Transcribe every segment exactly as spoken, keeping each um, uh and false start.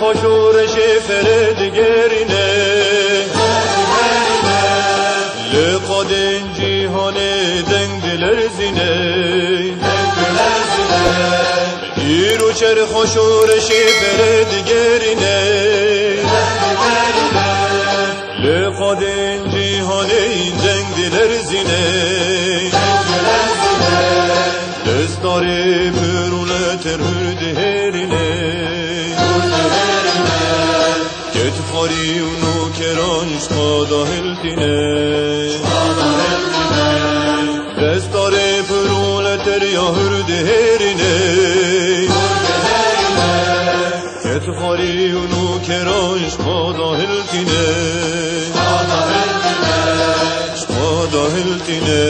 Şoreşê pere digerîne. Li qadên cîhanê deng dilerzîne. Îro çerxa şoreşê pere digerîne. Li qadên cîhanê deng dilerzîne. Destarê pirûletir hûr dihêrîne. Ketxarî û nûkeran ji qada hiltîne. Destarê pirûletir ya hûr dihêrîne. Ketxarî û nûkeran ji qada hiltîne. Ji qada hiltîne.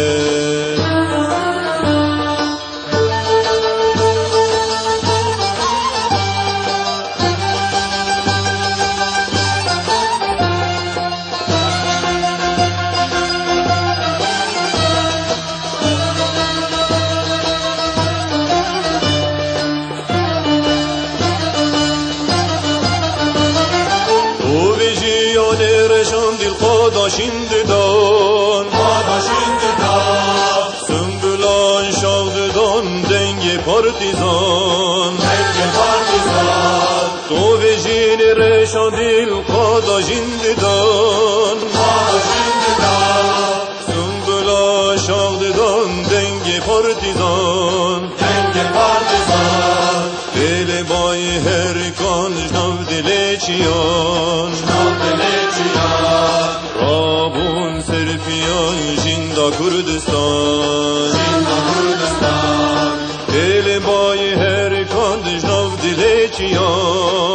Tovê jiyanê reşan dîl qada şîndidan. Qada şîndidan. Sumbulan şax didan dengê partîzan. Dengê partîzan. Tovê jînê reşan dîl qada şîndidan. Qada şîndidan. Sumbula şax didan dengê partîzan. Dengê partîzan. Dilê bayê her kan ji nav dilê çiyan. Ji nav dilê çiyan. Rabûn ser piyan jînda Kurdistan. Jînda Kurdistan. Dilê bayê her kan ji nav dilê çiyan.